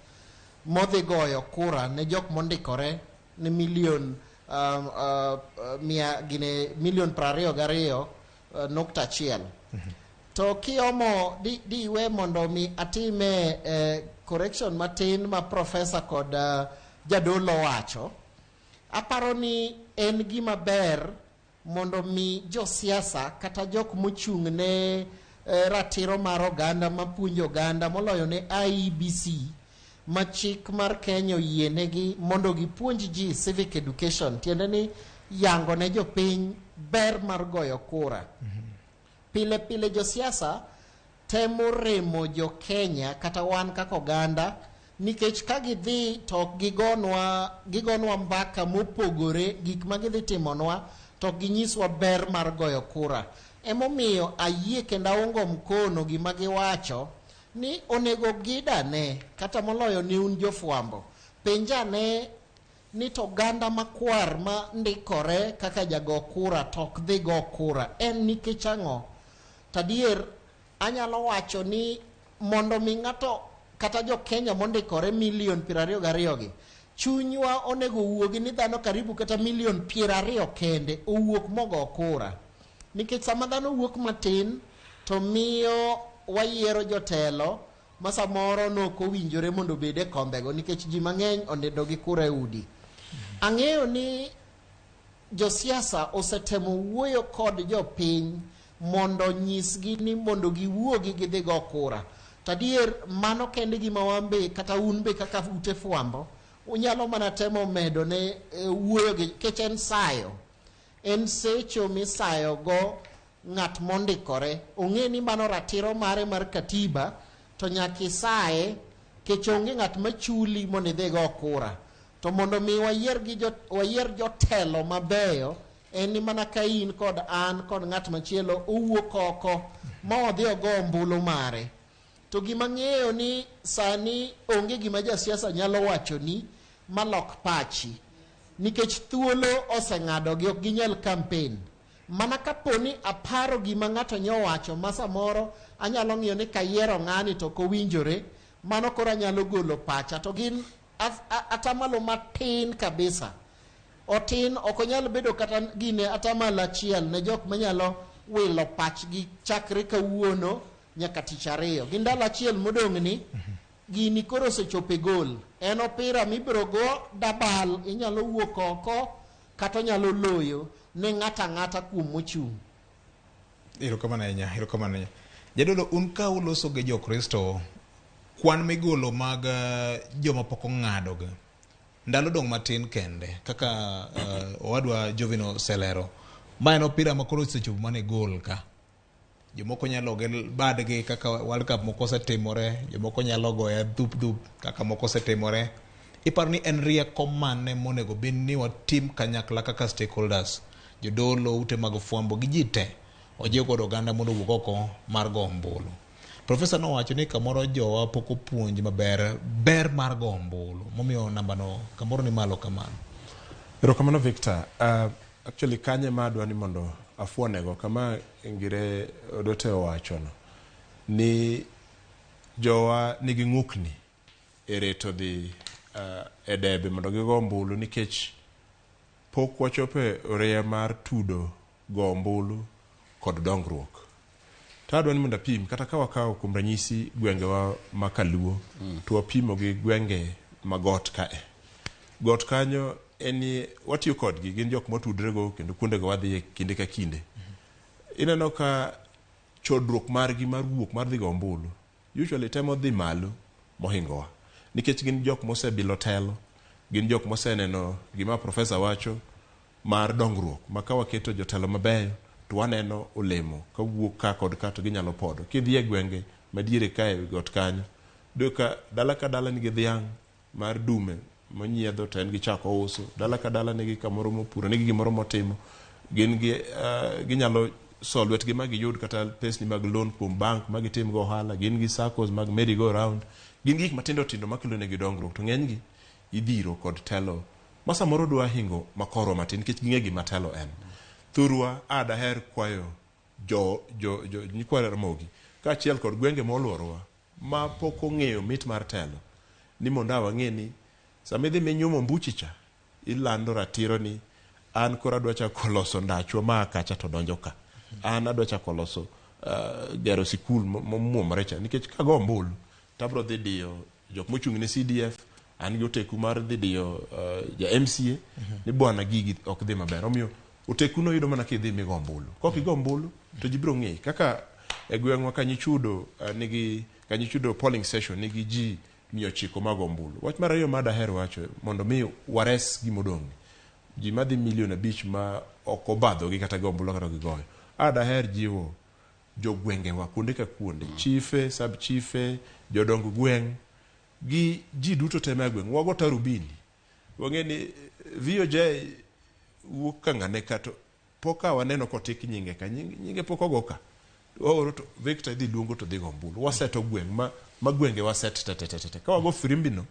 modhi goyo kura ne jok mondikore ne milion milion 22.1. To kiomo diwe mondo mi atime correction matin ma professor kod jadolo wacho, aparo ni en gima ber mondo mi josiasa kata jok mochung' ne ratiro mar oganda mapuonjo oganda moloyo ne IEBC ma chik mar Kenya oyienegi mondo gipuonj ji civic education, tiende ni yango ne jopiny ber mar goyo kura. Pile pile josiasa temo remo jo Kenya kata wan kaka oganda nikech ka gidhi to gigonwa mbaka mopogore gik ma gidhi timonwa to ginyiswa ber mar goyo kura. Emomiyo ayie kendo aungo mkono gima giwacho ni onego gidane kata moloyo ni un jofwambo penjane ni to oganda makwar ma ndikore kaka jago kura to ok dhi go kura en nikech ang'o? Tadier anyalo wacho ni mondo mi ng'ato kata jo Kenya mondikore milion 22 gi chunywa onego wuogi ni dhano karibu kata milion 20 kende owuok mogo kura, nikech sama dhano wuok matin to miyo wayiero jotelo ma samoro nok owinjore mondo obed e kombego nikech ji mang'eny onindo gi kura e udi. Ang'eyo ni josiasa osetemo wuoyo kod jopiny mondo nyisgi ni mondo giwuogi gidhi go kura. Tadier mano kende gima wan be kata un be kaka ute fwambo unyalo mana temo medo ne wuoyo gi nikech en sayo, en secho misayo go ng'at mondikore ong'e ni mano ratiro mare mar katiba to nyaka isaye kech onge ng'at machuli mondo idhi go kura. To mondo mi wayier jotelo mabeyo en ni mana ka in kod an kod ng'at machielo owuok oko ma odhi ogo ombulu mare. To gima ng'eyo ni sani onge gima jasiasa nyalo wacho ni malok pachi. Nikech thuolo oseng'adogi, ok ginyal campaign. Mana kapo ni aparo gima ng'ato nyowacho ma samoro anyalo ng'iyo ni kayiero ng'ani to ok owinjore, mano koro anyalo golo pacha. To gin atamalo matin kabisa. Otin, ok onyal bedo kata gine atamalo achiel ne jok manyalo wilo pachgi chakre kawuono nyaka tich ariyo. Gi ndalo achiel modong' ni, gini koro osechopo e gol. En opira mibiro go dabal, inyalo wuok oko kata onyalo loyo ne ng'ato ang'ata kuom mochung'. Erokamano ahinya, erokamano ahinya. Jadolo, un ka uloso gi Jokristo, kwan migolo mag joma pok ong'ado gi, ndalo dong' matin kende, kaka owadwa Jovino oselero. Ma en opira ma koro osechopo mana e gol ka. Jomoko nyalo ge badgi kaka World Cup moko osetimore, jomoko nyalo goye dhup dhup kaka moko osetimore. Iparo ni en rieko mane monego bed ni watim kanyakla kaka stakeholders, jodolo, ute mag fwambo gi ji te, ojiw godo oganda mondo owuog oko mar go ombulu. Profesa nowacho ni kamoro jowa pok opuonj maber ber mar go ombulu, momiyo nambano kamoro ni malo kamano. Erokamano Victor. Actually kanye ma adwa ni mondo afuonego kama Ngire Odote owachono ni jowa nigi ng'ukni e reto dhi e debe mondo gigo ombulu nikech pok wachopo e oreya mar tudo go ombulu kod dongruok. To adwa ni mondo apim kata ka wakawo kuom ranyisi gwengewa ma Kaluo to wapimo gi gwenge ma got kae. Got kanyo en watiyo kodgi, gin jok motudre go kendo kuondego wadhiye kinde ka kinde. Ineno ka chodruok margi mar wuok mar dhi go ombulu usually temo dhi malo mohingowa nikech gin jok mosebilo telo, gin jok moseneno gima profesa wacho mar dongruok ma ka waketo jotelo mabeyo to waneno olemo kawuok ka kod ka to ginyalo podo. Kidhi e gwenge madiere kae e got kanyo, iyudo ka dala ka dala nigi dhiang' mar dume monyiedho to en gi chak ouso. Dala ka dala nigi kamoro mopuro, nigi gimoro motimo. Gin gi ginyalo so lwetgi ma giyud kata pesni mag loan kuom bank ma gitim go ohala. Gin gi SACCOs mag merry go round. Gin gi gik matindo tindo makelo negi dongruok to ng'enygi idhiro kod telo ma samoro dwa hingo makorwa matin nikech ging'e gima telo en. Thurwa a daher kwayo jo nyikwa Ramogi kaachiel kod gwenge moluorowa ma pok ong'eyo mit mar telo ni mondo a wang'e ni sama idhi minyumo mbuchi cha ilando ratiro ni an koro adwa chako loso ndachwa ma kacha to donjo ka. An adwa chako loso gero sikul momuomore cha nikech kago ombulu to abro dhi diyo jok mochung' ne CDF, an gi oteku mar dhi diyo ja MCA ni bwana gigi ok dhi maber. Omiyo oteku no yudo mana kidhi migo ombulu. Kok igo ombulu to ji biro ng'eyi. Kaka e gweng'wa Kanyichudo nigi Kanyichudo polling station nigi ji 900 mag ombulu. Wach mar ariyo ma daher wacho mondo mi wares gimodong' ji madhi milion 5 ma ok obadhogi kata go ombulu kata gigoyo. A daher jiwo jogwengewa kuonde ka kuonde, chife, sub chife, jodong gweng' gi ji duto te mae gweng'. Wago tarubini. Wang'e ni VOJ wuok ka ng'ane ka to pok ka waneno kotik nyinge ka, nyinge pok ogo ka. Waoro to Victor idhi luongo to dhi go ombulu. Waseto gweng' ma gwenge waset te te te te. Ka wago firimbi no,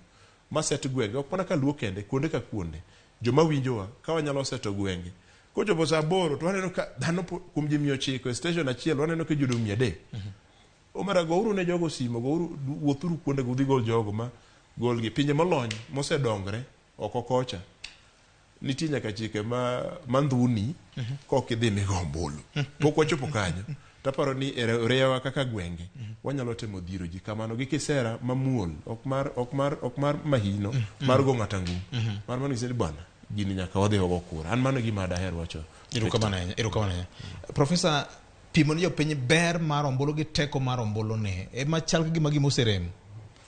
maset gwenge, ok mana ka Luo kende, kuonde ka kuonde. Joma winjowa, ka wanyalo seto gwenge. Kochopo saa 8 to waneno ka dhano kuom ji 900 e station achiel, waneno ka ji odong' 300. Omera gouru ne jogo simo, gouru, wuothuru kuonde go udhi gol jogo ma golgi. Pinje molony mosedongre oko kocha, nitie nyaka chike ma ndhuni kok idhi migo ombulu. Pok wachopo kanyo. Taparo ni e oreyawa kaka gwenge, wanyalo temo dhiro ji kamano gi kisera mamuol, ok mar mahino, mar go ng'ato angum. Mar mano nyiso ni bwana, gini nyaka wadhi wago kura. An mano e gima daher wacho. Erokamano ahinya, erokamano ahinya. Profesa, pimo ni jopiny ber mar ombulu gi teko mar ombulu ni ema chal ka gima gima oserem.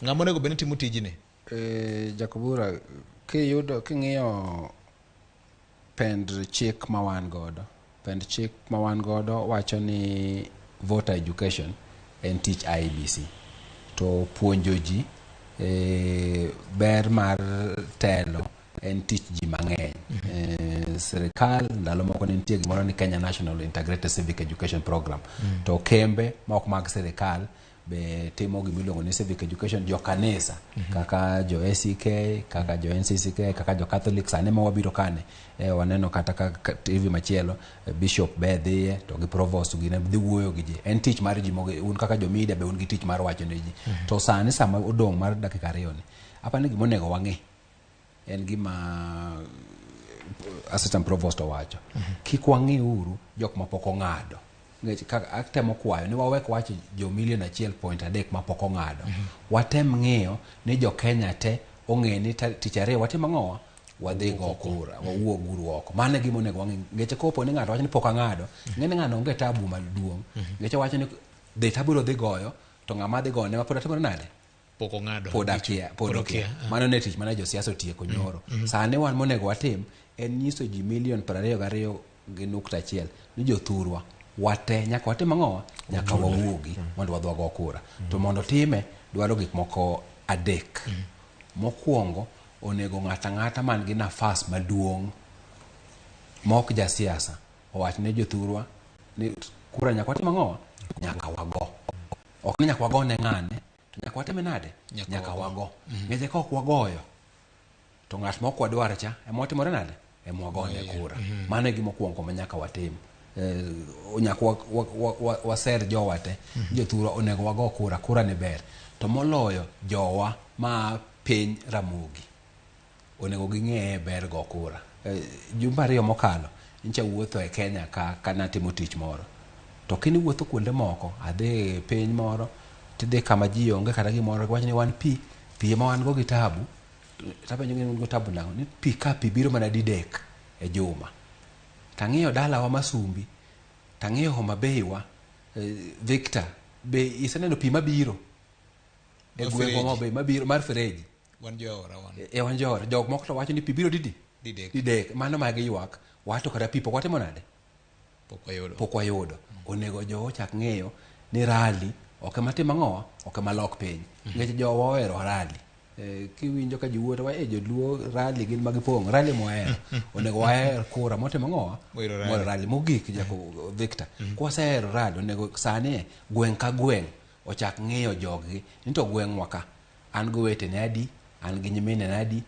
Ng'ama onego bed ni timo tijni? Jakobura, king'iyo pend chik ma wan godo, pend chik ma wan godo wacho ni voter education en tich IEBC. To puonjo ji ber mar telo en tich ji mang'eny. Sirikal ndalo moko ne nitie gimoro ni Kenya National Integrated Civic Education Program. To kembe ma ok mag sirikal be timo gimiluongo ni civic education, jo kanisa kaka jo ACK, kaka jo NCCK, kaka jo Catholic. Sani ma wabiro kane waneno kata ka TV machielo, bishop be dhiye to gi provost gine dhi wuoyo gi ji. En tich mar ji un kaka jo media be un gi tich mar wacho ne ji. To sani sama odong' mar dakika 2 ni, apani gima onego wang'e en gima assistant provost owacho. Kik wang'i uru jok mapok ong'ado. Nikech atemo kwayo ni wawek wacho jo milion 1.3 mapok ong'ado. Watem ng'iyo ni jo Kenya te ong'e ni tich ariyo watimo ang'owa? Wadhi go kura, wawuog uru oko. Mano e gima onego wang'i. Nikech kopo ni ng'ato wacho ni pok ang'ado, ng'e ni ng'ano onge tabu maduong'. Nikech owacho ni dhi tabiro dhi goyo, to ng'ama dhi goyo ne ma pod atimore nade? Pok ong'ado. Pod akia, pod okia. Mano ne tich mane josiasa otieko nyoro. Sani wan monego watim en nyiso ji milion 22.1 ni jothurwa wate nyaka watim ang'owa? Nyaka wawuogi mondo wadhi wago kura. To mondo time dwaro gik moko 3. Mokwongo onego ng'ato ang'ata man gi nafas maduong' ma ok jasiasa owach ne jothurwa ni kura nyaka watim ang'owa? Nyaka wago. Ok ni nyaka wago ne ng'ane, to nyaka watime nade? Nyaka wago. Nikech ka ok wagoyo to ng'at ma ok wadwar cha ema watimore nade? Ema wagone kura. Mano e gima okwongo ma nyaka watim. Nyaka waser jowa te. Jothurwa onego wago kura, kura ni ber. To moloyo jowa ma piny Ramogi onego ging'e ber go kura. Jumbe 2 mokalo ncha wuotho e Kenya ka natimo tich moro. To kini wuotho kuonde moko, adhi piny moro, tidhi kama ji onge kata gimoro, giwacho ni wan pi, pi ema wan go gi tabu. Tapenjo ni un go tabu nang'o? Ni pi ka pi biro mana didek e juma. Tang'iyo dalawa Masumbi, tang'iyo Homa Bay wa, Victor, be iseneno pi mabiro? E gweng' Homa Bay mabiro mar fereji. Wan joora wan. E wan joora. Jok moko to wacho ni pi biro didi? Didek. Didek. Mano ma giywak. Wato kata pi pok watimo nade? Pok wayudo. Pok wayudo. Onego jowa ochak ng'eyo ni rally ok ema tim ang'owa, ok ema lok piny. Nikech jowa ohero rally. Kiwinjo ka ji wuoyo to joluo rally gin ma gipong', rally mwahero. Onego waher kura motimo ang'owa? Mohero rally. Mogik Jacob Victor, kwasehero rally onego sani gweng' ka gweng' ochak ng'iyo joggi ni to gweng'wa ka an gi owetene adi, an gi nyiminene adi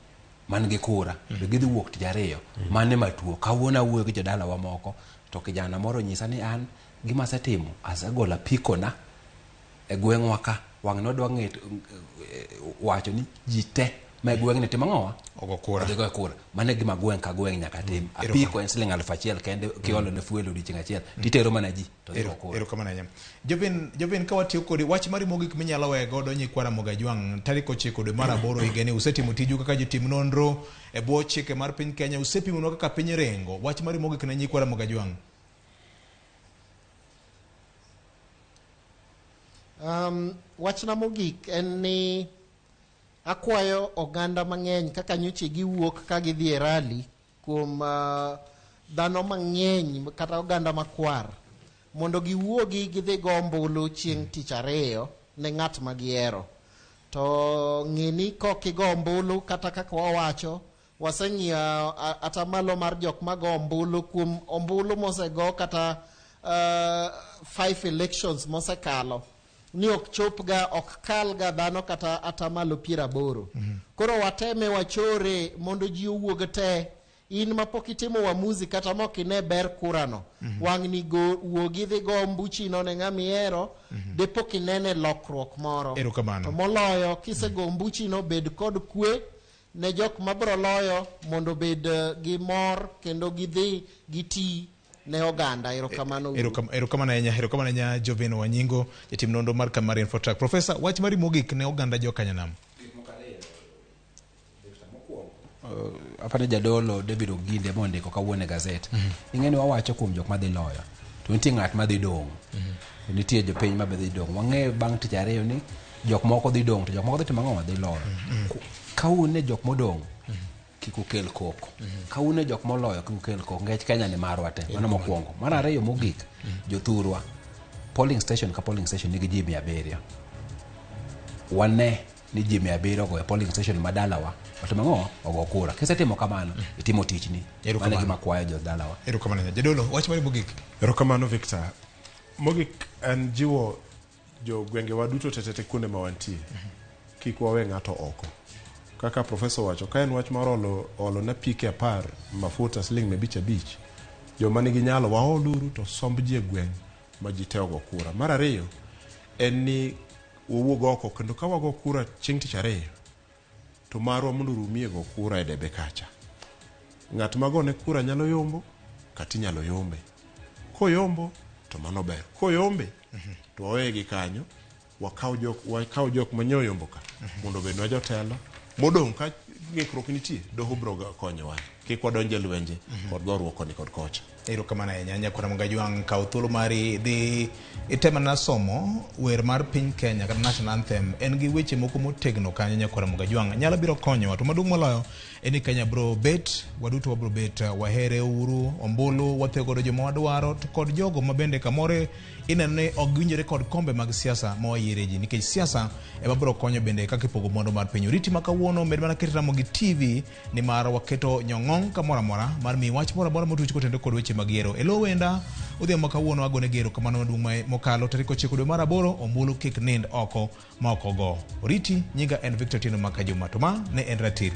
man gi kura, be gidhi wuok tich ariyo. Mano ema tuo. Kawuono awuoyo gi jodalawa moko to kijana moro onyisa ni an gima asetimo, asegolo apikona e gweng'wa ka. Wang' nodwa wacho ni ji te ma e gweng'ni timo ang'owa? Ogo kura. Odhi goyo kura. Mano e gima gweng' ka gweng' nyaka tim. Apiko en siling 1000 kende kiolo ne fuel odiochieng' achiel, titero mana ji to dhi go kura. Erokamano ahinya. Jovin, ka watiyo kodi, wach mari mogik minyalo weyo godo nyikwa Ramogi Ajwang' tarik 9 dwe mar 8 higani, usetimo tiju kaka jotim nonro e bwo chike mar piny Kenya, usepimonwa kaka piny ringo. Wach mari mogik ne nyikwa Ramogi Ajwang'. Wachna mogik en ni akwayo oganda mang'eny kaka nyocha giwuok ka gidhi e rally kuom dhano mang'eny kata oganda makwar mondo giwuogi gidhi go ombulu chieng' tich ariyo ne ng'at ma gihero. To ng'e ni kok igo ombulu kata kaka wawacho, waseng'iyo atamalo mar jok mago ombulu kuom ombulu mosego kata 5 elections mosekalo ni ok chopga, ok kalga dhano kata atamalo 80. Koro wateme wachore mondo ji owuog te. In mapok itimo uamuzi kata mok ine ber kurano, wang'ni go wuogi dhi go ombuchino ne ng'ama ihero, de pok inene lokruok moro. Erokamano. To moloyo kisego ombuchino bed kod kwe ne jok mabro loyo mondo obed gi mor kendo gidhi giti ne oganda. Erokamano. Erokamano ahinya, erokamano ahinya Jovin Wanyingo, jatim nonro mar Kamari Infotrak. Profesa, wach mari mogik ne oganda jo Kanyanam. Apani jadolo David Oginde mondiko kawuono e gazet. Ing'e ni wawacho kuom jok madhi loyo, to nitie ng'at madhi dong'. Nitie jopiny ma be dhi dong'. Wang'eyo bang' tich ariyo ni jok moko dhi dong' to jok moko dhi timo ang'o? Dhi loyo. Ka un e jok modong', kik ukel koko. Ka un e jok moloyo, kik ukel koko. Nikech Kenya ni marwa te. Mano mokwongo. Mar ariyo mogik, jothurwa, polling station ka polling station nigi ji 700. Wane ni ji 700 ogoyo polling station ma dalawa, otimo ang'o? Ogo kura. Kisetimo kamano, itimo tichni. Mano e gima kwayo jodalawa. Erokamano. Jadolo, wach mari mogik. Erokamano Victor. Mogik en jiwo Jogwengewa duto tetete kuonde ma wantie, kik wawe ng'ato oko. Kaka profesa owacho, ka en wach mar olo, olo ne pike 10 mafuta siling 500, joma nigi nyalo waoluru to somb ji e gweng' ma ji te ogo kura. Mar ariyo, en ni wawuog oko kendo ka wago kura chieng' tich ariyo, to marwa mondo orumie go kura e debe kacha. Ng'at magone kura nyalo yombo, kata inyalo yombe. Koyombo, to mano ber. Koyombe, to waweye gi kanyo, wakaw jok manyo yombo ka, mondo obednwa jotelo. Modong' ka ng'ikruok nitie, doho biro konyowa. Kik wadonj e lwenje kod goruok koni kod kocha. Erokamano ahinya nyakwara Mugajwang', kaw thuolo mari dhi itemana somo wer mar piny Kenya kata national anthem. En gi weche moko motegno kanyo nyakwara Mugajwang', nyalo biro konyowa. To maduong' moloyo en ni Kenya biro bet, waduto wabiro bet, wahere uru, ombulu, wathiyo godo joma wadwaro, to kod jogo ma bende kamoro ineno ni ok giwinjore kod kombe mag siasa ma wayiere ji, nikech siasa ema biro konyo bende kaka ipogo mwandu mar piny. Oriti ma kawuono med mana keto Ramogi TV nimar waketo nyong'ong' kamoro amora mar miyi wach moro amora motuch kotenore kod weche mag yiero. E lo wenda odhiambo ma kawuono agone gi erokamano maduong' mokalo tarik 9 dwe mar 8 ombulu kik nind oko ma ok ogo. Oriti, nyinga en Victor Otieno Makajuma, to ma ne en Ratil.